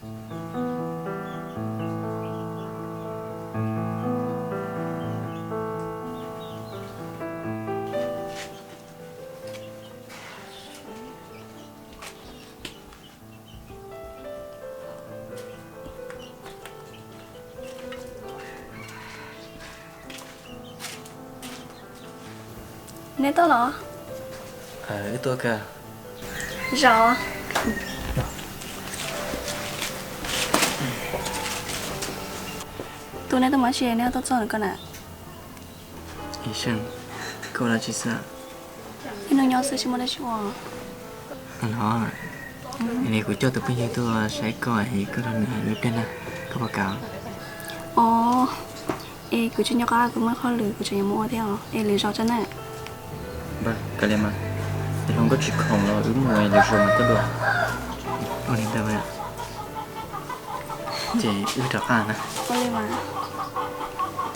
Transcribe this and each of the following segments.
Neb tuaj los? Wb tuaj kawg. Zaum. Tus neb tuaj mus dab tsi, neb tuaj txog koj na? Ib Seej, koj ua dab tsi xwb? Ib hnub nyob xwb tsis muaj dab tsi ua. Los, es kuv coj tus phooj ywg tuaj saib koj es koj nrog nws hais lus ib pliag na, koj puas kam? Os, es kuv tsis nco qab, kuv muaj qhov lwm kuv tseem yuav mus ua thiab os, es lwm zaus tso na. Npawg, kav liam mas, es hluas nkauj tsis khoom los wb mus lwm zaus mas koj dua. Ua li ntawd mas. Ces wb rov qab na. Ua li mas,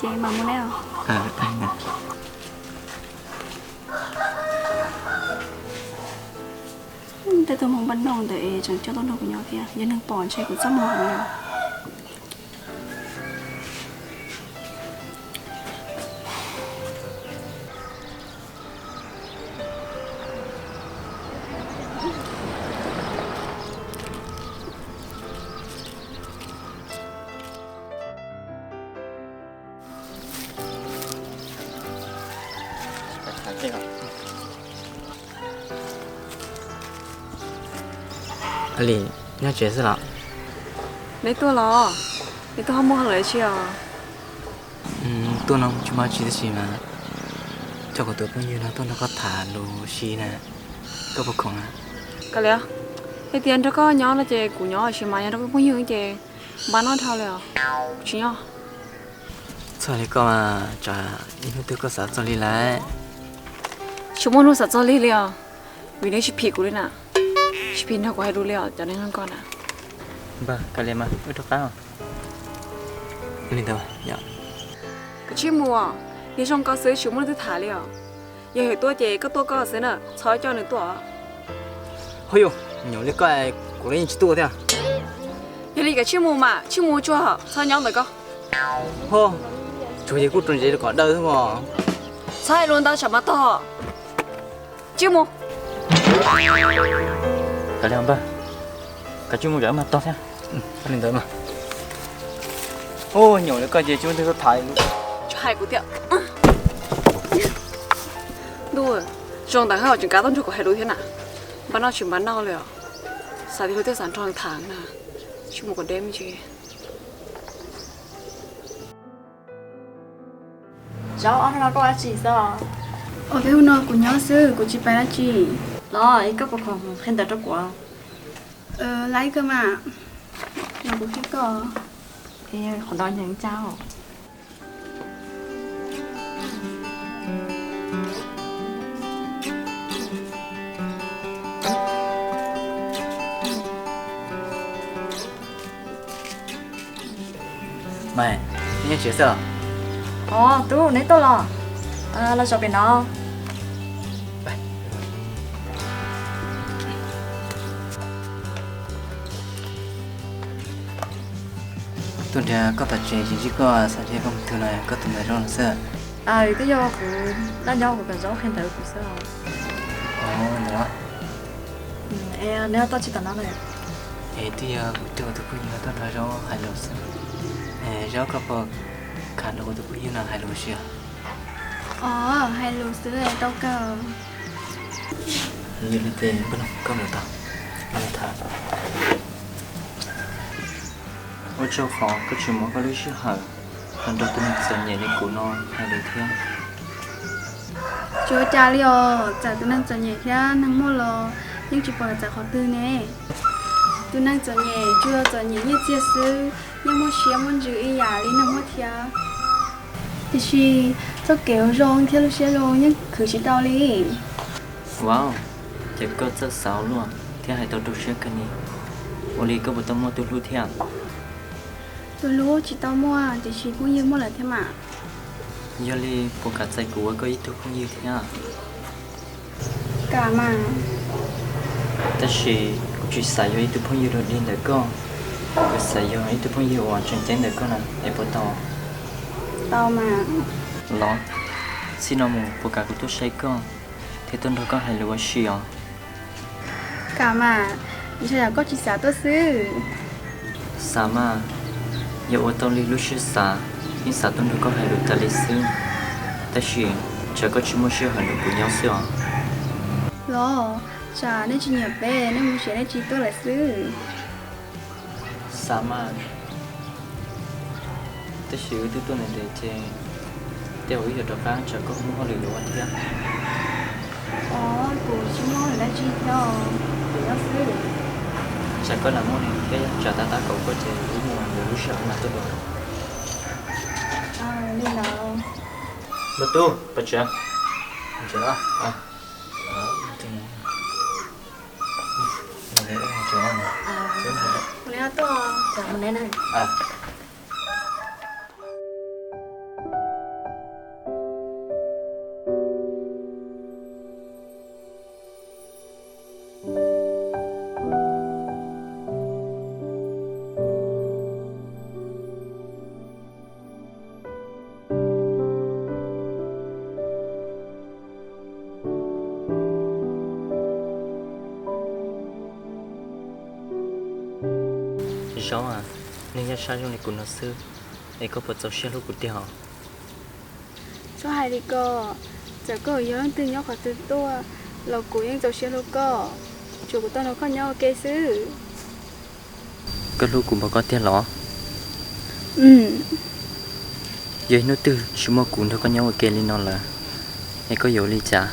ces mam mus na. Tej tug Hmoob npaj noj ntawd es tseem coj tuaj nrog kuv nyob thiab, yog neeg pom ntshe kuv txaj muag heev. Li, nyob tsev xwb los? Neb tuaj los? Neb tuaj ho muaj hauj lwm dab tsi os? Tuaj no tsis muaj dab tsi tab sis mas coj kuv tus phooj ywg no tuaj nrog koj tham lus si na, koj puas khoom na? Kav liam, hais tias nrog koj nyob no ces kuv nyob, tab sis mas yog nrog koj phooj ywg ces npaj noj dhau li os, kuv tsis nyob. Txhob li koj mas, tsam ib hnub twg koj xav txog li lawm. Tsis muaj hnub xav txog li li os, vim neb tsis phim kuv li na, tsis phim nrog kuv hais lus li os cov neeg zoo koj na. Npawg, kav liam mas wb rov qab. Li ntawd, kav tsij mus os, niag zoo koj xwb tsis muaj leej twg tham li os. Yog yuav tuaj ces koj tuaj koj xwb na, txhob coj nws tuaj. Ho yus, nyuam li koj kuv los yeej tsis tuaj thiab. Yog li kav tsij mus mas, tsij mus tsuag, txhob nyob ntawm koj. Ho, tsuas yog kuj rau ntsev kom dawb xwb mog. Txhob hais lus ntau tsam mas tog. Tsij mus. Kav liam npawg, kav tsij mus tsam mas tog thiab. Li ntawd mas. Nyuam li koj ces tsis muaj leej twg tuaj tham li. Tsis hais kuv tias. Ntuj, zoo ntawd ho tseem kav tuaj nrog kuv hais lus thiab na. Npaj noj tsis npaj noj li os. Xav tias luag tej xav nrog tham na. Tsis mus kom deb me ntsis. Zaub, ob hnub no koj ua dab tsi xwb? Ua peb hnub no kuv nyob xwb, kuv tsis pais dab tsi. Los, es koj puas khoom qhia ntawv rau kuv? Laib kawg mas, los kuv qhia koj. Qhov no nyeem ib tsab. Mas, neb nyob tsev xwb los? Os, tub, neb tuaj los? Los zaum pem no. Tuaj nrhiav koj tom tsev tsis ntsib koj, xav nrhiav koj mus twg no, koj tus ntawv zoo no xwb. Twb yog kuv laj nyob kuv kom zaub qhia ntawv kuv xwb. Ntawd los? Es neb tuaj tsis tom no na? Es twb yog kuv coj kuv tus phooj ywg no tuaj nrog zaub hais lus xwb. Zaub, koj puas kam nrog kuv tus phooj ywg no hais lus si os? Os, hais lus xwb tau kawg. Yog li ces npawg, koj mus tau, tham. Ua tsaug qhov koj tseem muab koj lub sij hawm los nrog tus neeg txom nyem li kuv no hais lus thiab. Tsis ua cas li os, txawm tus neeg txom nyem thiab neeg muaj los yeej tsis pom txawv qhov twg ne. Tus neeg txom nyem tsuas yog txom nyem nyiaj txiag xwb, yeej muaj siab muaj ntsws ib yam li neeg muaj thiab. Tiam sis txoj kev ua zoo thiab lub siab zoo yeej khwv tsis tau li. Wow, ces koj txawj xav ua luaj thiab hais tau rau siab kawg ni. Ua li koj puas tau muaj tus hlub thiab? Tus hlub tsis tau muaj, tiam sis phooj ywg muaj lawm thiab mas. Yog li puas kam txais kuv ua koj ib tug phooj ywg thiab? Kam mas. Tab sis kuv tsis xav yuav ib tug phooj ywg dog dig ntawm koj. Kuv xav yog ib tug phooj ywg uas tseem ceeb ntawm koj na, es puas tau? Tau mas. Los, txij no mus puas kam kuv tuaj saib koj thiab tuaj nrog koj hais lus ua si os? Kam mas, ntshe yog koj tsis xav tuaj xwb. Xav mas, yog ua tau li lub siab xav, yeej xav tuaj nrog koj hais lus tas li xwb, tab sis tsam koj tsis muaj sij hawm nrog kuv nyob xwb os. Los, tsam nej tsis nyiam peb, nej mus tsev nej tsis tuaj lawm xwb. Xav mas, tab sis wb twb tuaj ntev ntev ces tej zaum wb yuav rov qab, tsam koj muaj hauj lwm yuav ua thiab. Os, kuv tsis muaj hauj lwm dab tsi thiab, kuv nyob xwb. Tsam koj lam muaj ne thiab, tsam tab tab kaum koj ces wb mus yuav lub sij hawm wb mam tuaj dua. Li ntawd. Lub tub, pab tsev. Zaub, neeg yaj sab zoo li kuv no xwb, es koj puas txaus siab hlub kuv tiag os? Txhob hais li ko, txawm koj yog leej twg nyob qhov twg tuaj los kuv yeej txaus siab hlub koj, tsuas kuv tau nrog koj nyob ua ke xwb. Koj hlub kuv npaum ko tiag los? Yog ib hnub twg tsis muaj kuv nrog koj nyob ua ke li no lawm, es koj yuav ua li cas?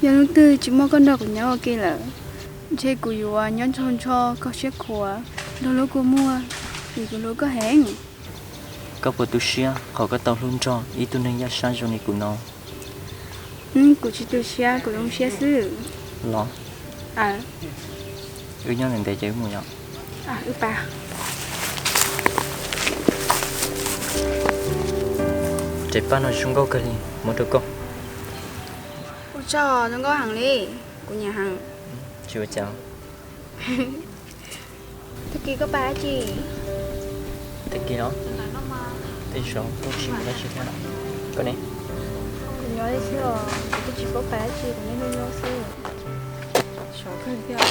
Yog hnub twg tsis muaj koj nrog kuv nyob ua ke lawm, ntshe kuv yuav nyob nrho nrho kho siab khuav nrog lub kua muag, vim kuv hlub koj heev. Koj puas tu siab qhov koj tau hlub nrog ib tug neeg yaj sab zoo li kuv no? Kuv tsis tu siab, kuv zoo siab xwb. Los, wb nyob ntev ntev ces wb mus yom. Tes paj no zoo nkauj kawg li, muab rau koj. Ua tsaug, zoo nkauj heev li, kuv nyiam heev. Tsis ua cas. Tag kis koj pais dab tsi? Tag kis los? Tej zaum kuj tsis muaj dab tsi thiab. Koj ne? Kuv nyob li xwb os, kuv twb tsis paub pais dab tsi, kuv niaj hnub nyob xwb. Sov kawg thiab.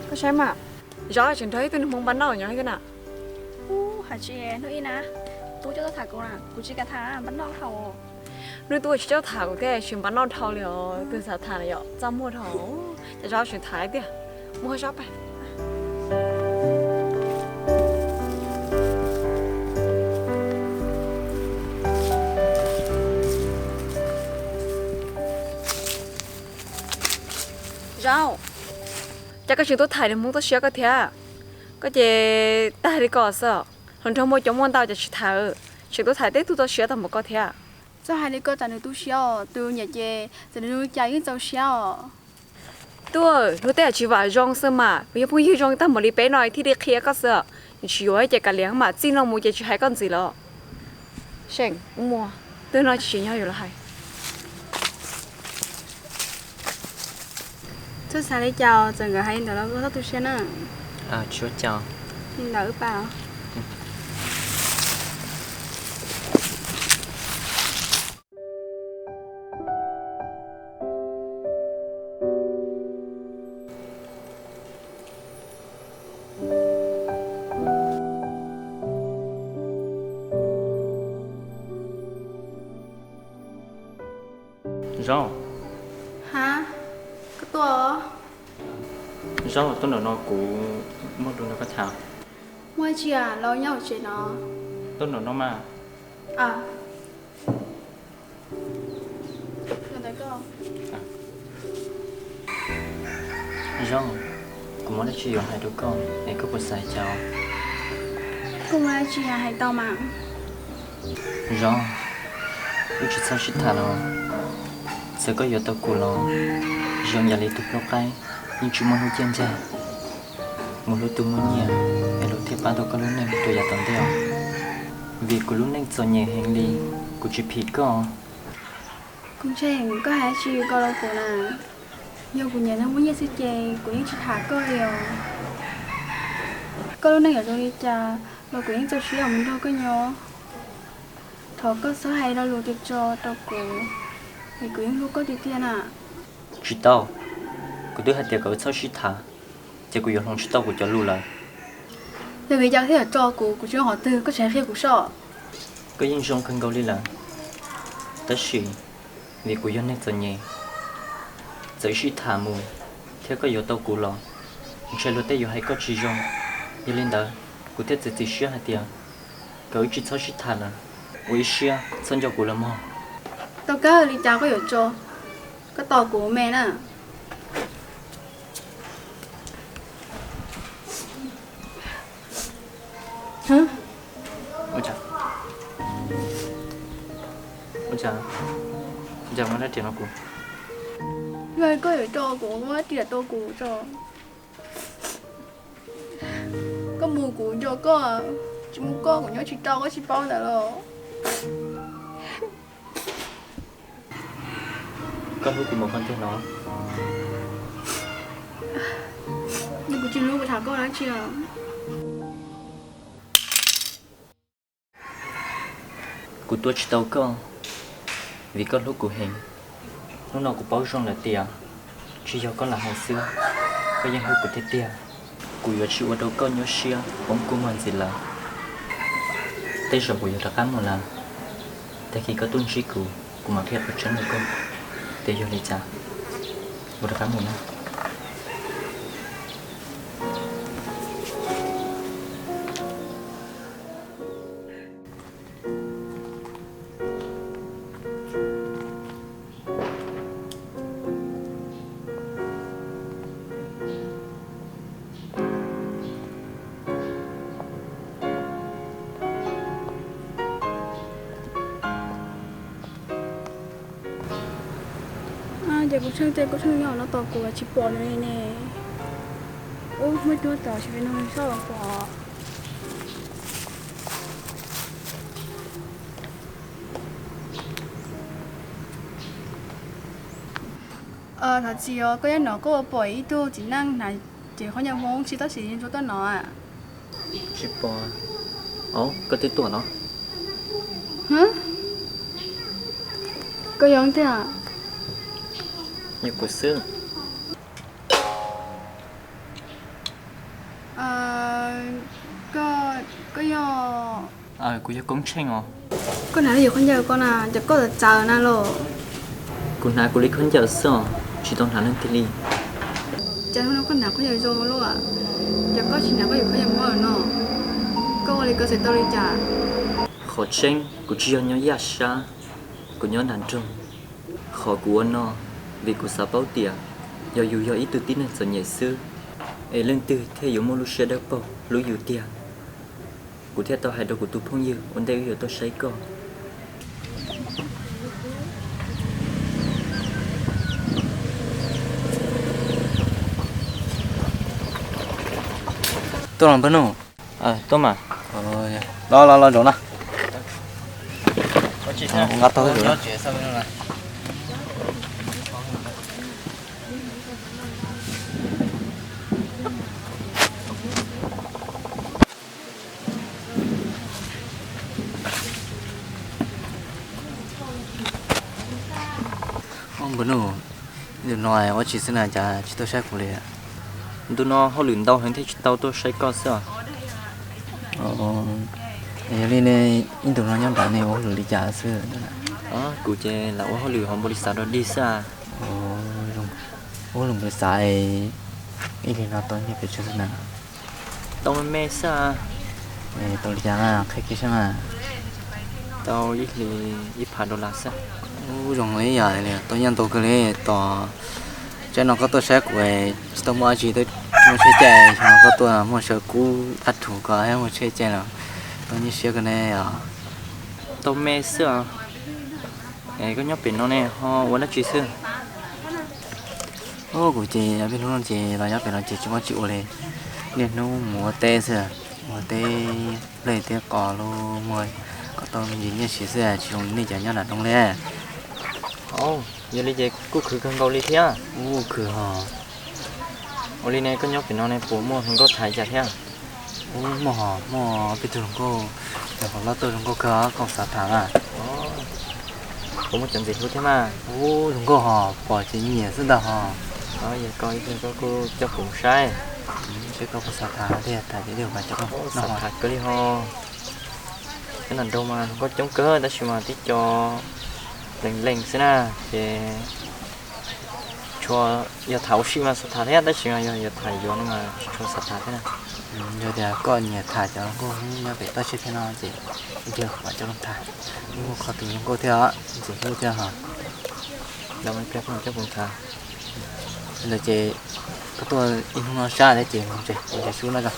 Koj saib mas, Zov tseem nrog ib tug niag hmoob npaj noj nyob thiab na. Ub, hais tsis hnub ib na, tub coj tuaj tham kuv na, kuv tsis kam tham, npaj noj dhau. Hnub tub tsis coj tham kuv thiab, tsis npaj noj dhau li os, twg xav tham yom, txaj muag dhau. Ces Zov tseem tham tiag, mus hos Zov pais. Zov, cas koj tseem tuaj tham niag hmoob toj siab koj thiab? Koj ces tag li ko xwb, hluas nraug muaj coob muaj ntau cas tsis tham, tseem tuaj tham tej tug toj siab tag npaum koj thiab. Txhob hais li ko, tsam nws tu siab os, tus nyiam ces txawm nws cas yeej txaus siab os. Tub, luag tej yam tsis vam zoo xwb mas, kuv yog phooj ywg zoo tag npaum li peb no thiaj li qhia koj xwb, nws tsis yuav ces kav liam mas, txij no mus ces tsis hais koj ntxiv lawm. Seem, mus, twg no tsis tsim nyog yus los hais. Txhob xav li cas, txawm nkawd hais li ntawd los koj txhob tu siab na. Tsis ua cas. Li ntawd wb pais. Zov. Ha, koj tuaj os? Zov, tuaj nram no kuv muaj lus nrog koj tham. Muaj dab tsi los nyob hauv tsev no. Tuaj nram no mas. Zov, kuv muaj dab tsi yuav hais rau koj es koj puas xav cas? Koj muaj dab tsi hais tau mas. Zov, wb tsis txhob sib tham los, txawm koj yuav tau kuv los zoo yam li tus hlub qaib yeej tsis muaj hnub ciaj ntseg. Mus hlub tus muaj nyiaj es luag thiaj pab tau koj lub neej rau yav tom ntej os. Vim kuv lub neej txom nyem heev li, kuv tsis phim koj. Kuv ntseeg koj hais dab tsi ko rau kuv na. Yog kuv nyiam neeg muaj nyiaj xwb ces kuv yeej tsis tham koj li os. Koj lub neej yuav zoo li cas los kuv yeej txaus siab mus nrog koj nyob. Thov koj txhob hais lo lus tso rau kuv, es kuv yeej hlub koj tiag tiag na. Tsis tau, kuv twb hais tias kom wb txhob sib tham, ces kuv yuav hloov tsis tau kuv cov lus lawm. Yog vim li cas thiaj yuav tso kuv, kuv tsis zoo qhov twg, koj tsis hais qhia kuv soj. Koj yeej zoo kawg nkaus li lawm, tab sis vim kuv yog neeg txom nyem, txawm sib tham mus thiab koj yuav tau kuv los ntshai luag tej yuav hais koj tsis zoo. Yog li ntawd, kuv thiaj txiav txim siab hais tias kom wb tsis txhob sib tham lawm, ua ib siab txhob nco kuv lawm mog. Tau kawg li cas koj yuav tso, koj tos kuv me na. Yog koj yuav tso kuv, muab riam rau kuv tso. Koj mus kuv nco koj, tsis muaj koj kuv nyob tsis tau, koj tsis paub ntawd los? Koj hlub kuv npaum qhov twg no? Yog kuv tsis hlub kuv tham koj dab tsi os? Kuv tua tsis tau koj, vim koj hlub kuv heev. Hnub no kuv paub zoo lawm tias tsis yog koj lam hais xwb, koj yeej hlub kuv tiag tiag. Kuv yuav tsis ua rau koj nyuaj siab poob kua muag ntxiv lawm. Tej zaum kuv yuav rov qab mus lawm, tag kis koj tuaj ntsib kuv, kuv mam qhia qhov tseeb rau koj tias yog li cas. Kuv rov qab mus na. Ces kuv tsheej tias koj tsheej nyob no tos kuv tsis pom nws li ne. Ub, muaj ib tug tom tsis pom no soj los pom. Thov txim os, koj nyob no koj ua pom ib tug txiv neej hnav cev khaub ncaws Hmoob tsis txhob siv ntsuab tuaj no. Tsis pom. Au, koj twb tuaj no. Koj yog tiag? Yog kuv xwb. Koj, koj yog? Kuv yog Koob Tsheej os. Koj hnav li yus khaub ncaws ko na, ces koj txawv txawv na los? Kuv hnav kuv li khaub ncaws xwb os, tsis tau hnav leej twg li. Cas hnub no koj hnav khaub ncaws zoo luaj? Cas koj tsis hnav koj yus khaub ncaws Hmoob no? Koj ua li ko xav tau li cas? Qhov tseeb kuv tsis yog nyob Yaj Sab, kuv nyob nram nroog. Qhov kuv ua no vim kuv xav paub tias yog yus yog ib tug tib neeg txom nyem xwb, es leej twg thiaj yuav muaj lub siab dawb paug hlub yus tiag. Kuv thiaj tau hais rau kuv tus phooj ywg ua ntej wb yuav tuaj saib koj. Tuaj los npawg Nuj. Tuaj mas. Los los los zaum no. Nqa tau zaum no. Npawg Nuj, ntu no ua tsi xwb na cas tsis tuaj saib kuv li? Ntu no hauj lwm ntau heev thiaj tsis tau tuaj saib koj xwb os. Yog li ne, ib ntu no nyob nrad ne ua hauj lwm li cas xwb? Kuv ces lam ua hauj lwm hauv npaum li xav dog dig xwb. Ua hauj lwm npaum li xav, ib hlis no tau nyiaj pes tsawg xwb na? Tau me me xwb. Tau li cas na, qhia kiag saib mas. Tau ib hlis ib phav dollar xwb. Ub, zoo li yam li tau nyiaj ntau kawg li. Tos tsaib no koj tuaj saib kuv tsis tau muaj dab tsi, muaj tsheb caij, xyoo no koj tuaj muaj sawv kub dab rhuv ko thiab muaj tsheb caij los tau nyiaj siab kawg ne os. Tau me xwb os. Es koj nyob pem no ne ho ua dab tsi xwb? Ub, kuv ces peb hnub no ces los nyob pem no ces tsis muaj tsi ua li. Niaj hnub mus ua teb xwb, ua teb nplej teb qos los muag kom tau me ntsis nyiaj siv xwb, tsis zoo nej cov nyob nram nroog li. Yog li ces kuj khwv kawg nkaus li thiab. Ub, khwv hos. Ua li ne koj nyob pem no ne puas muaj hluas nkauj tham li cas thiab? Muaj hos, muaj peb tug hluas nkauj, cov hluas nkauj tuaj zoo nkauj kawg, koj xav tham mas. Kuv muaj cov ntxim hlub thiab mas. Ub, zoo nkauj hos, pom ces nyiam xwb ntag hos. Yog koj ib tug koj kuj coj kuv mus saib. Seb koj puas xav tham tiag, tham tiag mas coj koj noj tham kawg li hos. Peb nram nroog mas hluas nkauj coob kawg tab sis mas tib co lees lees xwb na, ces tsuas yog tham ua si mas xav tham thiab tab sis mas yog yuav tham yuav no mas tsis tshua xav tham thiab na. Yog tias koj nyiam tham cov hluas nkauj nyob pem toj siab thiab no ces ib pliag kuv mam coj koj tham. Muaj qhov twg zoo nkauj thiab os, ntxim hlub thiab hos. Coj kuv tham. Ntawd ces koj tuaj ib hnub no sab thiab ces mus tsev, mus tsev sub no tso.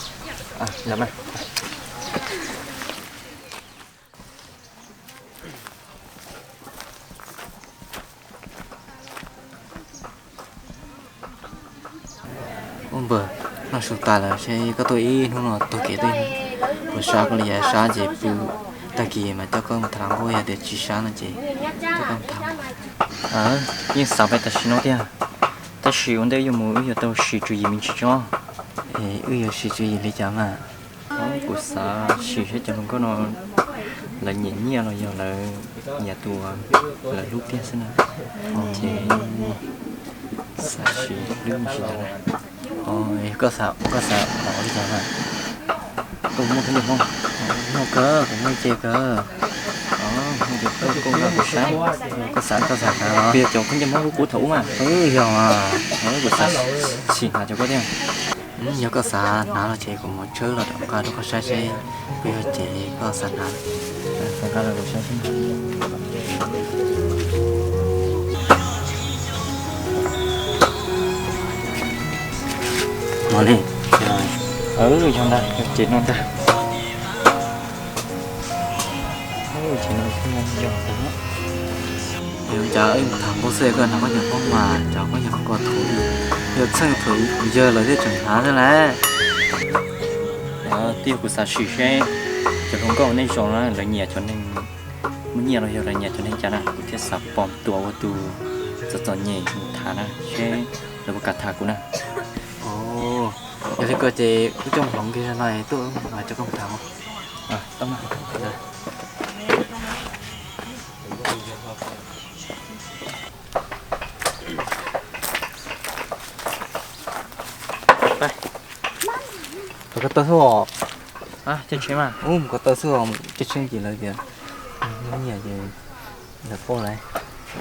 Ub npawg, noj su tas lawm seb koj tuaj ib hnub no taug kev tuaj, puas sab koj li cas, sab ces pw, tag kis mas coj koj mus tham hluas nkauj, yog tias tsis sab no ces coj koj mus tham. Yeej xav pais tam sim no tiag, tab sis ua ntej wb yuav mus wb yuav tau sim tswv yim me ntsis tso. Es wb yuav sim tswv yim li cas mas? Kuv xav sim saib cov hluas nkauj no lawv nyiam nyiaj los yog lawv nyiam tus lawv hlub tiag xwb na. Ces xav sim hlub me ntsis ntawd na. Koj xav, koj xav ua li cas na? Koj muaj khaub ncaws Hmoob? Muaj kawg, kuv muaj ib ce kawg. Muaj ces koj, koj nqa kuv saib. Koj xav, koj xav hnav los? Yog cov khaub ncaws Hmoob lub kub thaum ub mas. Yog mas. Kuv xav sim hnav cov koj thiab. Yog koj xav hnav los ces kuv mus tshawb los rau nqa rau koj saib seb puas yog ces koj xav hnav. Nqa los kuv saib seb. No ne. Yog ntag, yog ces no ntag. Ces no yog ntag. Yog cas tham Hmoob xwb koj hnav khaub ncaws Hmoob mas cov khaub ncaws ko thuv, yog txheej thaum kuv yawg lawv thiaj tseem hnav xwb lauj. Twb yog kuv xav sim seb cov hluas nkauj nej zos na lawv nyiam cov neeg muaj nyiaj los yog lawv nyiam cov neeg cas na, kuv thiaj xav pom tua ua tus txom txom nyem mus tham na seb lawv puas kam tham kuv na. Yog li ko ces wb coj hloov kiag no tuaj mas coj koj tham. Koj tau xwb os. Ub, koj tau xwb os, caij tsheb ces lawv tias muaj nyiaj ces lawv paub lawm.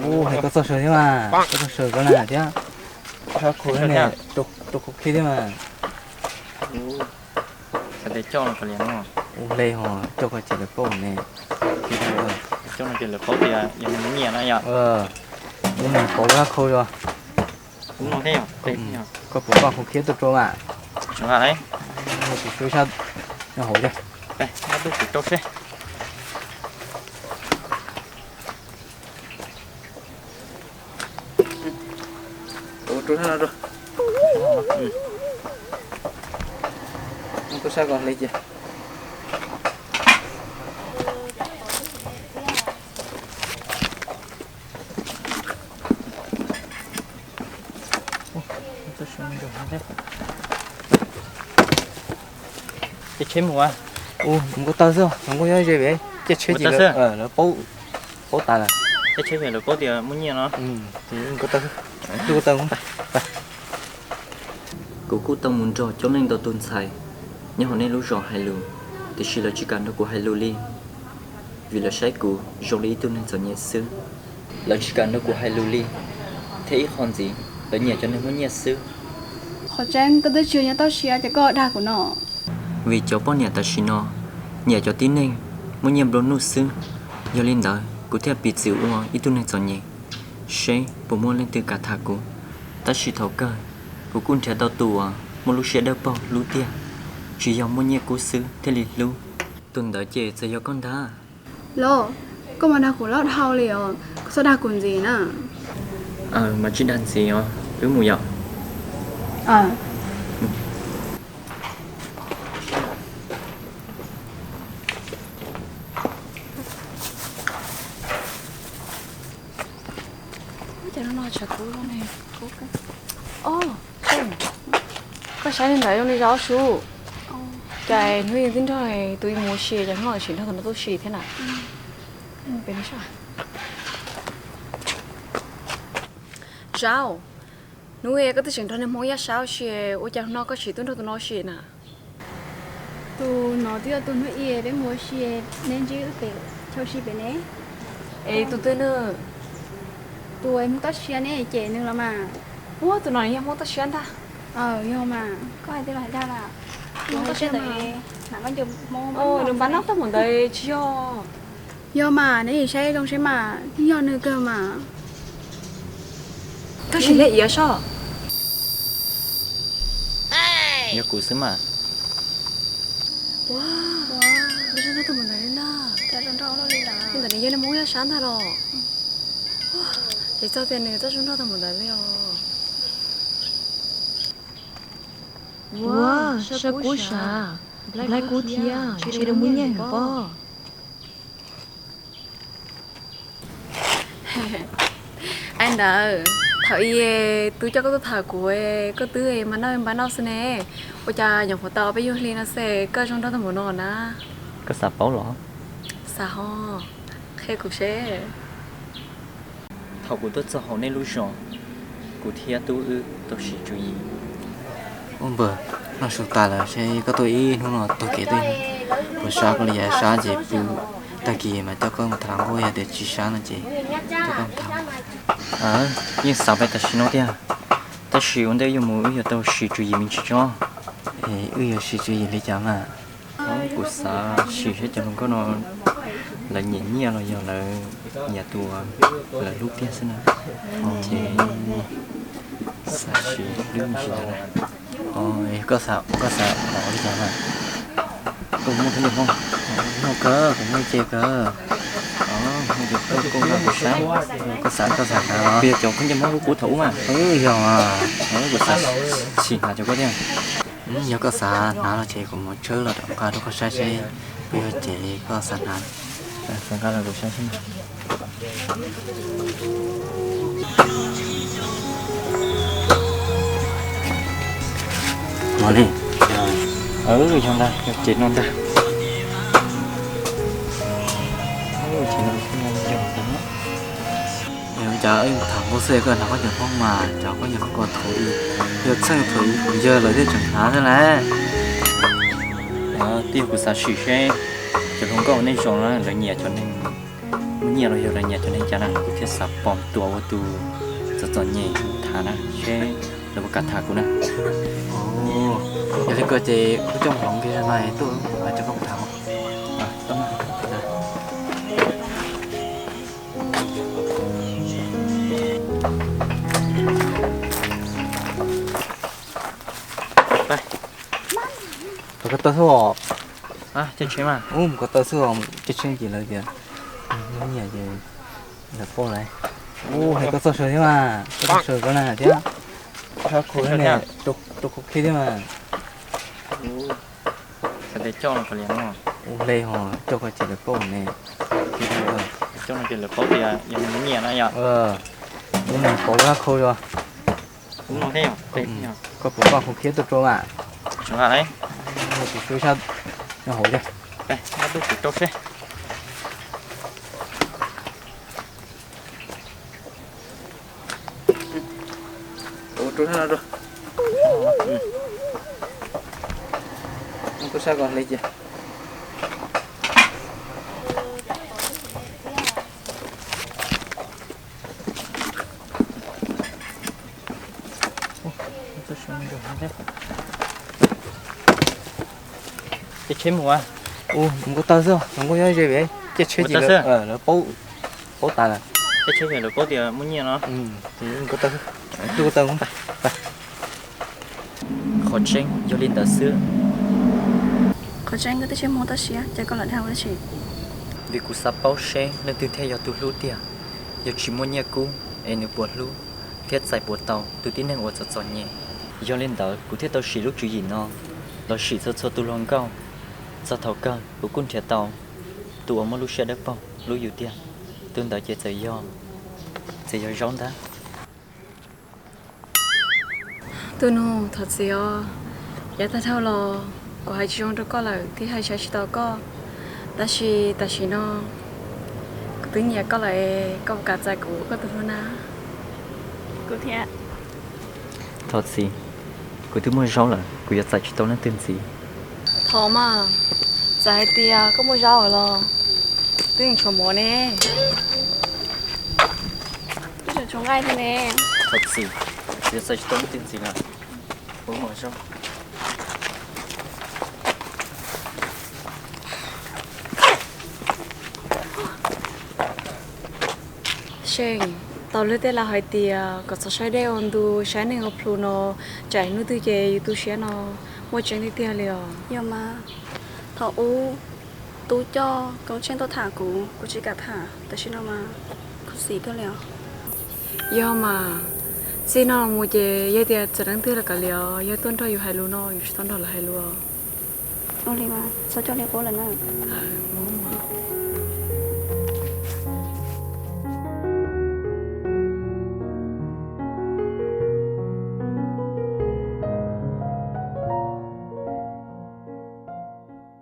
Ub, koj txoj saw thiab mas, koj txoj saw koj na thiab. Sab khu thiab ne, rau khu khib thiab mas. Ua hle ho coj koj ces lawv paub ne. Coj no ces lawv paub tias yog muaj nyiaj na yom. Ub, nws paub lab khau os. Koj puas nqa khu khib tuaj rau mas? Tsis nqa. Kuv xub sab nyob hauv thiab. Tuaj sab ko hle cia. Caij tsheb mus. Ub, nkauj tawg xwb, nkauj nyob ze pem, caij tsheb ces lawv paub, paub tas lawm. Caij tsheb ces lawv paub tias muaj nyiaj no. Nkauj tawg, nkauj tawg. Kuv kuj tau mus nrog coob leej ntau tus ntxhais nyob hauv nej lub zos hais lus, tiam sis lawv tsis kam nrog kuv hais lus li, vim lawv saib kuv zoo li ib tug neeg txom nyem xwb. Lawv tsis kam nrog kuv hais lus li, thiab ib qho ntxiv, lawv nyiam cov neeg muaj nyiaj xwb. Qhov tseeb koj twb tsis yog nyob toj siab ces koj dag kuv no. Vim cov poj niam tam sim no nyiam cov tib neeg muaj nyiaj nplua nuj xwb, yog li ntawd kuv thiaj piv txwv ua ib tug neeg txom nyem, seb puas muaj leej twg kam tham kuv. Tab sis thaum kawg kuv kuj nrhiav tau tus uas muaj lub siab dawb paug hlub tiag, tsis yog muaj nyiaj kub xwb thiaj li hlub. Tus ntawd ces txawm yog koj ntag. Los, koj mas dag kuv loj dhau li os, koj txhob dag kuv ntxiv na. Mas tsis dag ntxiv os, wb mus yom. Koj saib li ntawd zoo li zov sub. Cas hnub ib tib nrog tus ib mus ua si, cas hnub no tseem nrog tus no tuaj ua si thiab na? Pem no saib. Zau, hnub ib koj twb tseem nrog niag Hmoob Yaj Sab ua si, ua cas hnub no koj tsis tuaj nrog tus no ua si na? Tus no twb yog tus hnub ib peb mus ua si, neb ntsib wb pem chaw ua si pem ne. Es tus twg nws? Tus Hmoob Toj Siab ne, ces nws los mas. Ua tus no yog Hmoob Toj Siab ntag. Aw, yog mas, koj hais tias los hais dag lawm. Hmoob Toj Siab ntawd, nws npaj noj tag mus ntawd tsis yog? Yog mas, neb saib zoo saib mas, yeej yog nws kawg mas. Koj sim li iav soj. Yog kuv xwb mas. Ua, nws zoo nraug tag mus ntawd li na. Li ntawd nws yog niag Hmoob Yaj Sab ntag los? Ces txog tias nws txawj zoo nraug tag mus ntawd li os. Ua, saib kuv sav, laib kuv thiab, ntshe nws muaj nyiaj heev pob. Ai ntawd, thaum ub twb coj koj tuaj tham kuv, koj twb npaj noj npaj noj xwb ne. Ua cas nyuam qhuav tau peb nyuag hli no xwb koj zoo nraug tag mus no na? Koj xav paub los? Xav ho, qhia kuv seb. Thaum kuv tuaj txog hauv nej lub zos, kuv thiab tub wb tau siv tswv yim. Ub npawg, noj su tas lawm seb koj tuaj ib hnub no taug kev tuaj, puas sab koj li yav sab ces pw, tag kis mas coj koj mus tham hluas nkauj, yog tias tsis sab no ces coj koj mus tham. Yeej xav pais tam sim no tiag, tab sis ua ntej wb yuav mus wb yuav tau siv tswv yim me ntsis tso. Es wb yuav siv tswv yim li cas mas? Kuv xav sim saib cov hluas nkauj no lawv nyiam nyiaj los yog lawv nyiam tus lawv hlub tiag xwb na. Ces xav sim hlub me ntsis ntawd na. Koj xav, koj xav ua li cas na? Koj muaj khaub ncaws Hmoob? Muaj kawg, kuv muaj ib ce kawg. Koj, koj, koj saib, koj xav, koj xav hnav los? Yog cov khaub ncaws Hmoob hlub kuv thaum ub mas. Yog, kuv xav sim hnav cov koj thiab. Yog koj xav hnav los ces kuv mus tshawb los rau nqa rau koj saib seb puas yog ces koj xav hnav. Nqa los kuv saib seb. No ne. Yog ntag, yog ces no ntag. Ces no yog ntag. Cov tham hluas xwb koj hnav khaub ncaws Hmoob mas cov khaub ncaws Hmoob ko thaum ub, yog txheej thaum ub kuv yawg lawv thiaj tseem hnav xwb lauj. Twb yog kuv xav sim seb cov hluas nkauj nej zos no lawv nyiam cov neeg muaj nyiaj los yog lawv nyiam cov neeg cas na, kuv thiaj xav pom tua ua tus txom txom nyem tham na, seb lawv puas kam tham kuv na. Yog li ko ces wb coj mus hloov kiag no tuaj, kuv mam coj koj mus tham. Mus ko taw xwb os. Ub, mus ko taw xwb os, caij tsheb ces lawv tias muaj nyiaj ces lawv paub lawm. Ub, hais koj txoj saw thiab mas, koj txoj saw koj na thiab. Rau khov khib thiab mas. Ua hle ho coj koj ces lawv paub ne. Coj no ces lawv paub tias yog nws muaj nyiaj na yom. Ub, nws paub lab khau os. Koj puas npaj khov khib tuaj rau mas? Tsis nqa, kuv xub sab nyob hauv thiab. Tub kuv rau seb. Ua rau sab no rau. Tub sab ko hle cia. Caij tsheb mus a. Mus ko taw xwb, mus ko taw xwb, caij tsheb ces lawv paub, paub tas lawm. Caij tsheb ces lawv paub tias muaj nyiaj no. Mus ko taw xwb, mus ko taw. Qhov tseeb yog li ntawd xwb. Qhov tseeb koj twb tsis muaj toj siab, cas koj lam dag ua dab tsi? Vim kuv xav paub seb leej twg thiaj yog tus hlub tiag, yog tsis muaj nyiaj kub es nws puas hlub thiab txais puas tau tus tib neeg uas txom txom nyem. Yog li ntawd kuv thiaj tau siv lub tswv yim no los sim txhua txhua tus hluas nkauj. Txog thaum kawg kuv kuj nrhiav tau tus uas muaj lub siab dawb paug hlub yus tiag, tus ntawd ces txawm yog, txawm yog Zaub ntag. Tus nus, thov txim os, yav tag dhau los Kuv hais tsis zoo rau koj lawm thiab hais saib tsis tau koj, tab sis tam sim no kuv twb nyiam koj lawm, koj puas kam txais kuv ua koj tus hlub na? Kuv thiab. Thov txim, kuv twb muaj zaub lawm, kuv yuav txais tsis tau leej twg ntxiv. Thov mas, txawm hais tias koj muaj zaub los twb yeej tshuav mov ne. Twb tseem tshuav nqaij thiab ne. Thov txim, kuv yuav txais tsis tau leej twg ntxiv lawm. Ua mov zaub. Seej, tau luag tej laus hais tias kom txhob saib dej ua ntu, saib neeg ua plhu no, tsam hnub twg ces yus tu siab no, muaj tseeb tiag tiag li os. Yog mas, thaum ub tub coj Koob Tsheej tuaj tham kuv, kuv tsis kam tham, tam sim no mas khuv xim kawg li os. Yog mas, txij no los mus ces yog tias txawm leej twg los kav liam, yog tuaj nrog yus hais lus no yus tsis tau nrog lawv hais lus os. Ua li mas txhob coj li qub lawm na.